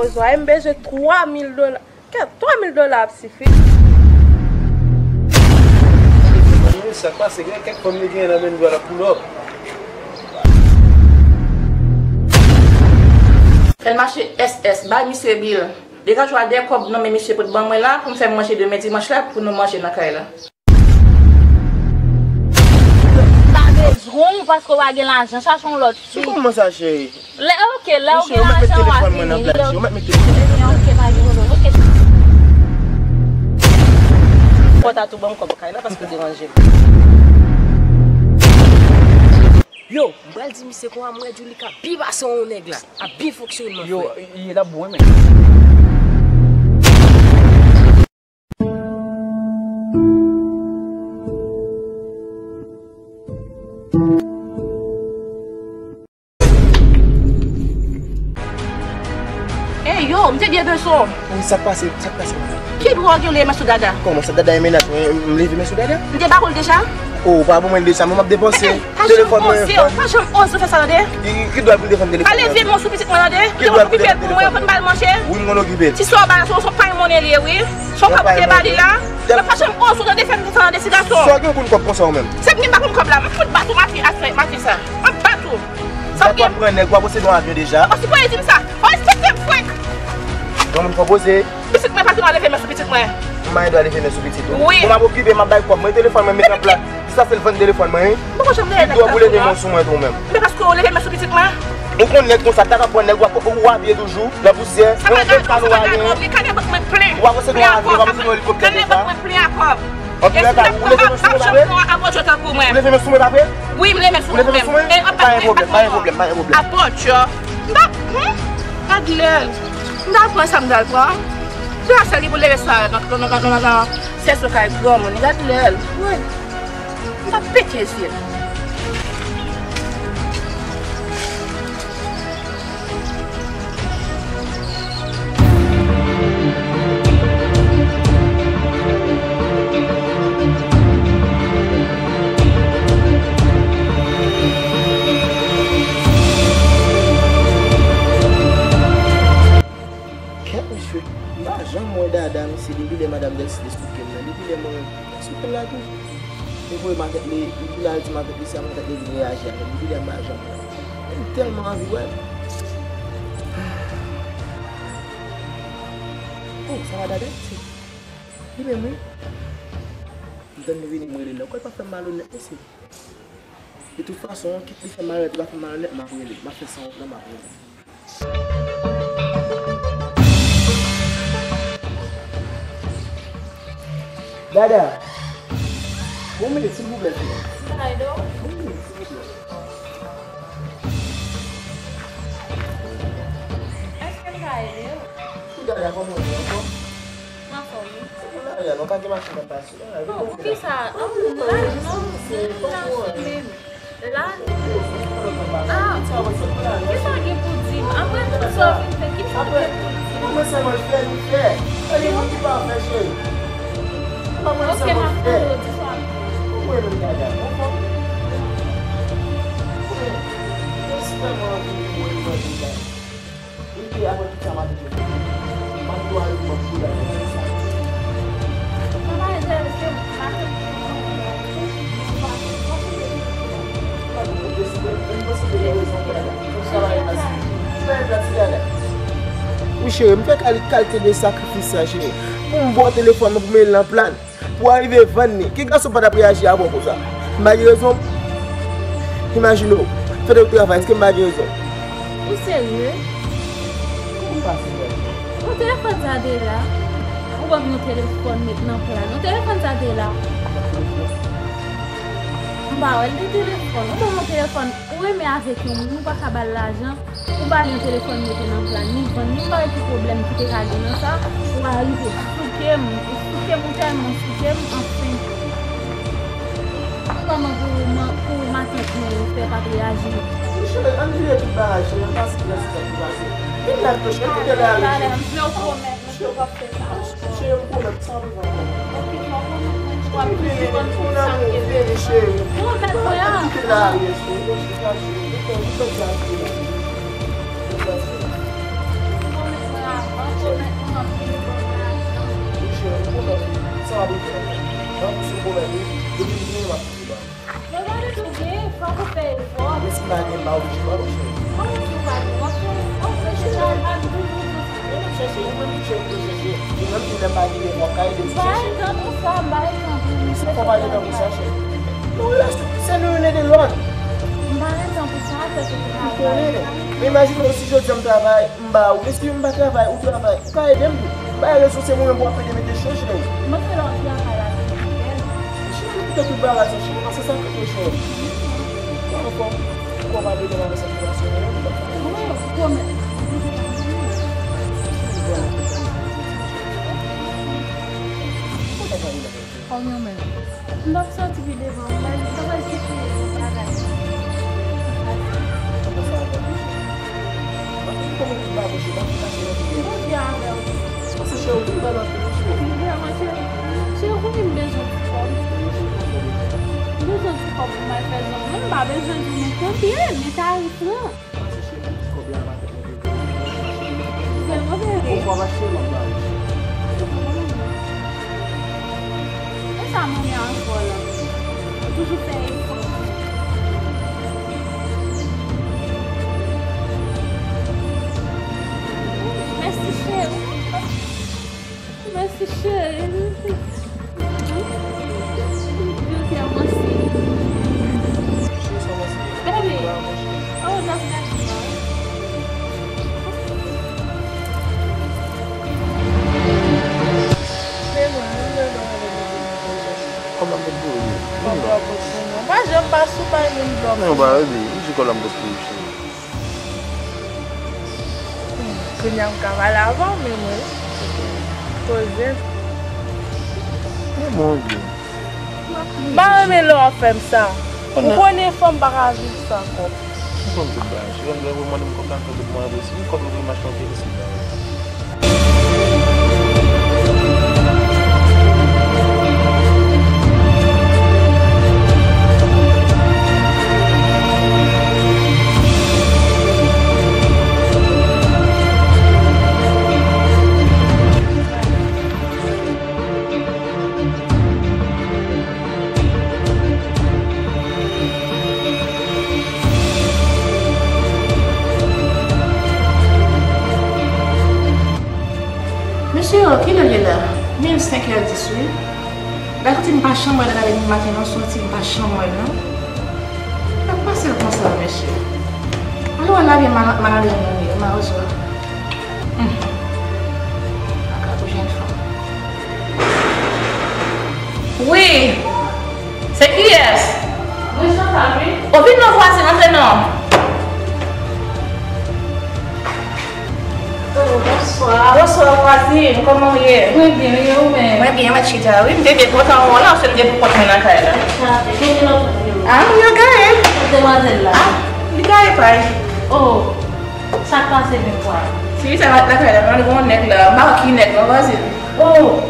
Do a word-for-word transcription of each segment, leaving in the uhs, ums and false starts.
Bezwen, m bezwen twa mil dola. Kèt, twa mil dola ap sifi. Sa k pase, gen kèk fanm li gen nan men dwa la pou lòp. Fè l mache S S, bay misye bil. Degaje w a de kòb nan men misye pou t ban mwen la, pou m fè manje demen dimanch la, pou nou manje nan kay la. M pa bezwen w paske w pa gen lajan. Chache yon lòt fi. Kòman sa, cheri? Lè, ok, lè w gen lajan, w a fini. Ebyen, ok, pa gen pwoblèm. Ok. Fò w ta tou ban m kòb kay la paske w deranje m. Yo, m pral di misye konsa, m wè Julika pi pase yon nèg la. Ap byen fonksyone, man. Yo, frè. Li la bon, wi, men. Ey, yo, m te byen bezwen w. Wi, sa k pase? Sa k pase, madanm? Ki dwa w gen leve men sou Dada? Kòman sa, Dada e mennaj mwen, m leve men sou Dada? M te ba w l deja? O, pa ban mwen deja, mwen m ap depanse. Telefòn mwen. Pa janm oze fè sa, tande? Ki, ki, ki dwa pou defann telefòn mwen? Pa leve men w sou pitit mwen, tande. Ki dwa pou defann telefòn mwen? Ou konn ba l manje? Wi, m konn okipe l. Ti sè w ba la, se yon pay monnen li ye, wi. Se yon kado w te ba li la. Mwen pa janm oze w, tande, fè m fè sa, tande, ti gason. Sa w gen konn kòb konsa ou menm? Se m ki pa konn kòb la. M fout bat ou maten, maten sa. M ap bat ou. Sa w gen? W ap pran nèg, w ap posede yon avyon deja. Ou sipoze di m sa. Ou respekte m, frenk. Mwen menm fò poze. Pitit mwen pa gen dwa leve men sou pitit mwen. M pa gen dwa leve men sou pitit ou? Wi. Bon, m ap okipe, m ap bay kòb mwen, telefòn mwen met nan plat. Sa se l vann telefòn mwen, wi. Mwen pa janm leve nèg tankou w la. Ki dwa pou leve men sou mwen tou menm? Men paske w leve men sou pitit mwen. Ou konn nèg konsa, ta ka pran nèg, w ap, w ap abiye toujou nan pousyè. Sa pa gade, sa pa gade, w ap leve men sou mwen, pa vre? W ap posede yon avyon, w ap posede yon elikoptè deja. Gade men mwen plen a kòb. Antouka, ou leve men sou mwen, pa vre? Ou leve men sou mwen, pa vre? Wi, m leve men sou mwen. Ou leve men sou mwen? Pa gen pwoblèm, pa gen pwoblèm, pa gen pwòblèm. Apòt yo. M pa, hmm? Gad lè l. M ta pran sa m ta pran. Se pa sèl ki pou leve sa nan, nan, nan, nan, nan, nan sèso kay granmoun. Gad lè l. Woy. M ta pete zye l. Kèt, mesye, m pa janm wè Dada, mesye, depi lè madanm Dèlsi te souke m nan. Depi lè mwen souke l la tou. Li voye m avèk li, li vin al di m avèk li, se avèk li vin reyaji avè m. Depi lè m pa janm wè l. M tèlman anvi wè l. Oh, sa va, Dada? Li menm, wi. M tann li vini, m rele l la. Ou kwè l pa fè m malonèt, mesye? De tout fason, kit li fè m malonèt, li pa fè m malonèt, m ap rele l. M ap fè sanwont lan, m ap rele l. Dada, yon minit, silvouplè, frè. Yon minit, silvouplè. Èske m ka ede w? Wi, Dada, kòman w ye? Anfòm? Anfòm, wi. Se pou Dada, non, pa gen machin k ap pase. Oh, poukisa? Oh, la, non, se la, men. La, ah, kisa w gen pou di m? Apre tout sa w vin fè, kisa w gen pou di m? Mwen sèlman fè, li fè. Pa gen moun ki pa fè, cheri. Pa mwen sèlman fè. Ok, m ap tande w, di sa. Ou mwen menm, Dada, ou fò. Mwen sèlman anvi pou mwen, mwen, Dada. Wi, apre tout sa m ap di w. M ap di w a yo, m ap di w la, men sa. Papa Angel, se maten. Wi, cheri, m fè kal-, kalite de sakrifis sa, cheri. Pou m ba w telefòn mwen, pou m mete l nan plat. Pou w arive vann li. Ki gason pa t ap reyaji avè w konsa? M pa gen rezon? Imajine w. Fè de travay, èske m pa gen rezon? Ou serye? Kòman m pa serye? Yon telefòn sa te la. Ou pa gen yon telefòn met nan plat. Yon telefòn sa te la. M pa wè l te telefòn. Ou pa gen yon telefòn. Ou renmen avèk yon moun, ou pa ka ba l lajan, ou ba l yon telefòn mete nan plat, ni vann, ni m pa wè ki pwoblèm ki te ka gen nan sa, ou arive souke m, ou souke m, ou tèlman souke m, anfen. Kòman pou, pou matant mwen fè pa t reyaji? Cheri, ann vire tout bagay, cheri, ann pase nan sa ki pase. Vin la, cheri, kote l ale, cheri? Talè, m vle w pwomèt. Cheri, w p ap fè sa ankò. Cheri, m pwomèt sa, m p ap fè ankò. Ok, fò w pwomèt mwen w ap vin sipòn tout sa m te fè. Vini, cheri. Pwomèt mwen a. Kite l ale, cheri. Ou chita, cheri. Ou fè, ou fè sa, cheri. Ou fè sa. Pwomèt mwen a. Wi, cheri, m konnen. Sa w ap regle la? Nan plis yon pwoblèm, wi. Depi m vini, m ap toujou ba w. Mwen pa gen tou gen, fòk ou fè efò. Men si m pa gen, m ba w, m chita, mon cheri. Kòman si w pa gen? W ap fè, w ap fè chita, w ap toujou fè. E menm chèche, ou menm ki chèche, ou chèche. Ou menm ki lè m pa gen, w ap ka ede m chèche. M pa gen tan pou sa, m pa gen tan pou sa. Se fò pa gen tan pou sa, cheri. Nou relasyon, se nou youn ede lòt. M pa gen tan pou sa, se tout travay. M konnen. Men imajine w si jodi a m travay, m ba ou. Men si m pa travay, ou travay. Ou ka ede m tou. M bay rezon, se mwen menm pou w ap ede mete cho, cheri. Mwen se lè w ap travay la, se pou bèl. Cheri, nou kite tout bagay sa, cheri, paske sa koute cheri. Ou anfòm? Ou pa bezwen nan resèt relasyon an, non? Wi, ou pwomèt. Ou pa ka vin avèk Kòm yo menm. M t ap soti pi devan, m bay, m t ap bay ti fi bagay. Kòman sa va, Bondye? Kòman ki pa Bondye, pa ki pase nan vi m? Bondye avè w. Paske cheri, ou vin mal anpil, wi, cheri. Vrèman, cheri. Cheri, ou konnen m bezwen ti kòb. M bezwen ti kòb pou m al fè zanmi. M pa bezwen di w men konbyen, men tarif lan. Pase cheri, kòb la maten mwen te voye. Ou fè move vre. Ou pa mache, m ap ba ou cheri. E sa manmi a ankò la. Ou toujou fè efò. Mèsi cheri. Mèsi cheri. Yo te avanse. Baby. Oh, that's nice. Kòb la m pot pou ou. Kòb la m pot pou mwen. Pa janm pa sou bay moun blòf. Non, pa vle. Ou di kòb la m pot pou ou, cheri. Kounye a m ka pale avè w, men mwen, poze. Men bon, byen. M pa renmen lè w ap fè m sa. Ou konnen fanm pa ka viv san kòb. M konn tout bagay. Si yon lè ou mande m kòb la, m fè tout mwayen posib. Kòb la pou m achte yon telefòn. Mesye yo, kilè l ye la? Men senkè dis wi. Dakò, m pa janm wè l depi maten nan soti, m pa janm wè l non. Sa k pase l konsa, mesye? Alò, wè la byen mal, mal ale nan li, malrezman. Hmm. Mwen ka pou jèn fanm. Wi. Se kiyès? Mwen Chantal, wi. O, vin non, vwazin, antre non. Oh, bonswa. Bonswa, vwazin. Kòman w ye? Mwen byen, e ou menm? Mwen byen, mwen chita, wi. M te byen kontan wè w la, se m te pou kont mwen nan kay la. Sa, kote lòt moun yo? Ah, yo gaye. Kot demwazèl la? Ah, li gaye pay. Oh. Sa k pase menm vwa? Fi sa ret lakay la, mwen gen yon nèg la, m pa wè ki nèg non, vwazin. Oh!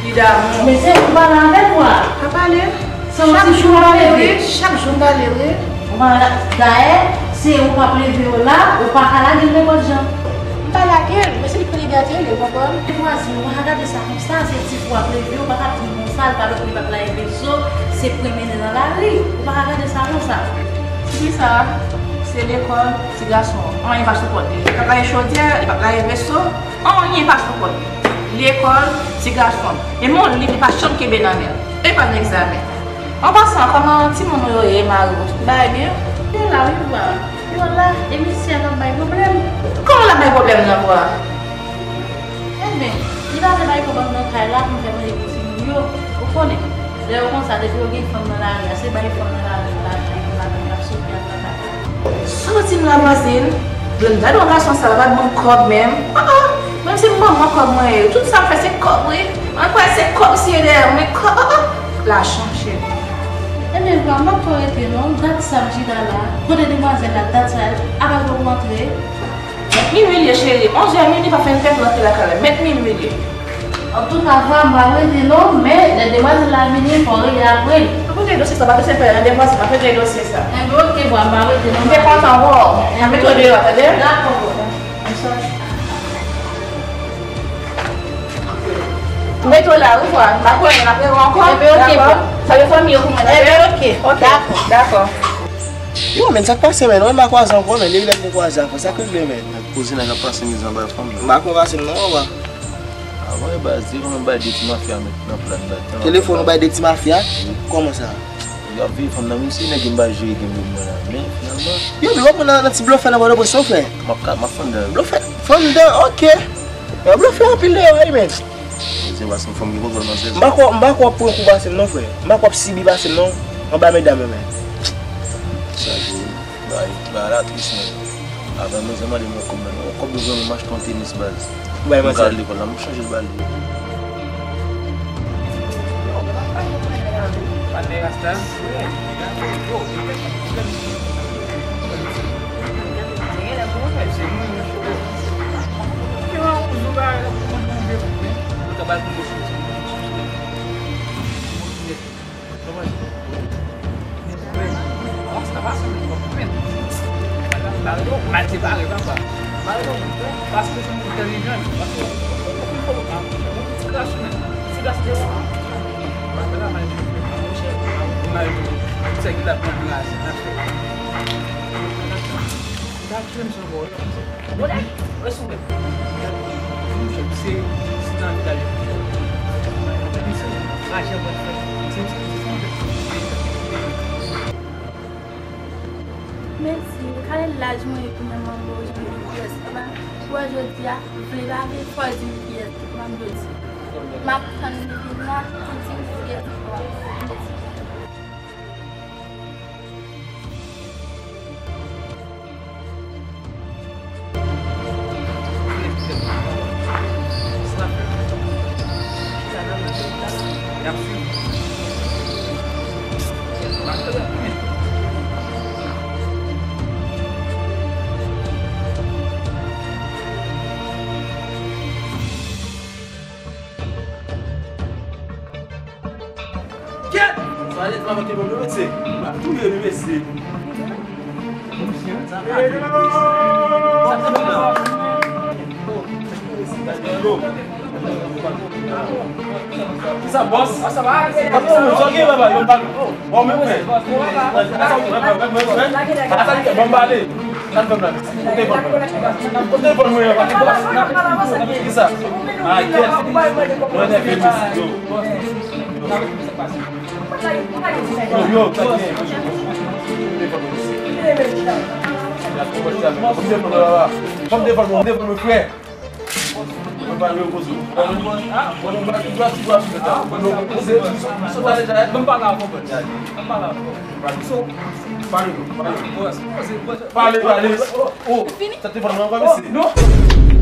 Li damou. Men se ou pale avè l vwa? Pa pale. Chak jou m pale, wi. Chak jou m pale, wi. Ou pa, dayè, se ou k ap leve yo la, ou pa ka lage l nenpòt jan. M pa lage l, men se li k pran libète li, ou konprann? Vwazin, ou pa ka gade sa konsa, se ti fi w ap leve, ou pa ka di l konsa, l pa lòt li p ap lave veso, se pou l mennen nan lari. Ou pa ka gade sa konsa. Ti fi sa, se lekòl, ti gason an, anyen pa sou kont li. Li p ap lave chodyè, li p ap lave veso, anyen pa sou kont li. Lekòl, ti gason an. E men yon liv, li pa janm kenbe nan men l. E pa gen egzamen. An pasan, kòman timoun ou yo ye, mari w? Tout bagay byen? Yo la, wi, vwa. Yo la, e mesye a k ap bay pwoblèm. Kòman l ap bay pwoblèm nan, vwa? Enben, li pa vle bay kòb anndan kay la pou m fè manje pou timoun yo. Ou konnen, lè yo konsa, depi yo gen fanm nan lari a, se bay fanm nan lari a lajan, epi madanm yo ap soufri anndan kay la. Sa w di m la, vwazin? Gad yon gason sa, l pa ban m kòb menm. Ah, ah, menm si m manman kòb mwen ye, tout sa m fè se kòb, wi. Mwen kwè se kòb siye dèyè m, men kòb, ah, ah, lajan, cheri. Enben, vwa, m p ap fè w rete non, dat sa m chita la, kote demwazèl la, dat sa, apa l poko rantre? Mèt minui l ye, cheri. Onzè minui pa fè n fèk rantre lakay la. Mèt minui l ye. Antouka, vwa, m pa rete non, men lè demwazèl la vini, fò w rele apre l. Mwen pou regle dosye sa, pa bezwen pè, nan demwazèl, mwen pou regle dosye sa. Enben, oke, vwa, m pa rete non. M te kontan wè w. Mwen mete w deyò, tande? Dakò, vwa. Bonswa. M mete w la, wi, vwa. M pa konnen, n ap rewè ankò. Enben, ok, dakò? Bon. Salye fanmi yo pou mwen, dakò? Enben, ok, ok. Dakò. Dakò. Yo, men, sa k pase, men? Mwen, m pa kwaze ankò, men. Depi lè m te kwaze ankò, sa k rive, men? Nèg koze nèg ap pase mizè anba fanm nan. M pa konn pase m non, papa. Avan, e baz, telefòn ou bay de ti mafya, men, nan plan, nan plan. Telefòn ou bay de ti mafya? Wi. Kòman sa? Y ap veye fanm nan, menm si nèg yo m pa jere gen moun mwen la. Men, finalman. Yo, men w ap nan, nan ti blofè nan Pòtoprens, sa w fè? M ap ka, m ap fann dan. Blofè? Fann dan, ok. Yo, blofè anpil deyò, wi, men. Ou di m pa se yon fanm ki kontròl manzè. M pa kwè, m pa kwè w ap pran kou pase m non, frè. M pa kwè w ap sibi pase m non, anba medam yo, men. Sa jwe, bay, bay la tris, men. Avan manzè mande m yon kòb, men yon kòb bezwen m achte yon tenis, baz. Ou bay manzè? M ka al lekòl la, m chanje l ba li. Patnè Rasta. Mal separe, papa. Paske se moun entèlijan, paske ou konn fò, ou konn fò, ou konn ti kras, men. Ti kras de ou. Papa la mal, mal, sèk la pran rasin, nan fè. Ou ta tchwe m san vòlè. Vòlè? Wè sou mwen. Monchè, se, se nan vi la li. Raje mwen fè. Se, se, se, se, Mèsi, kale laj mwen epi nan manman w jwenn yon pyès. Ou wè jodi a, vle pa vle, fò w di m pyès, m ap jodi. M ap tann li vin la pou di m pyès. Kèt! Sa lè travay ke bon, mesye. M ap touye nou, mesye. Sa pa de mesye. Sa te fè la. Kisa, bòs? Sa va? Sa va, sa gen, papa? Yo, pa. Bon, men, men. Sa, men, men, men, men. Sa, sa, bon, m ale. Sa fè m la, mesye. Kote fè m la? Kote fè m la? Kisa? Ah, kèt. Mwen, nèg, mesye. Yo. Yo, yo, sa ki gen. Fòm defann mwen, frè. Mwen pa repoze. Mwen pa repoze. Mwen pa repoze. Mwen pa repoze. Pale, pale. Pale, pale. Oh, sa te fè mwen ankò, mesye.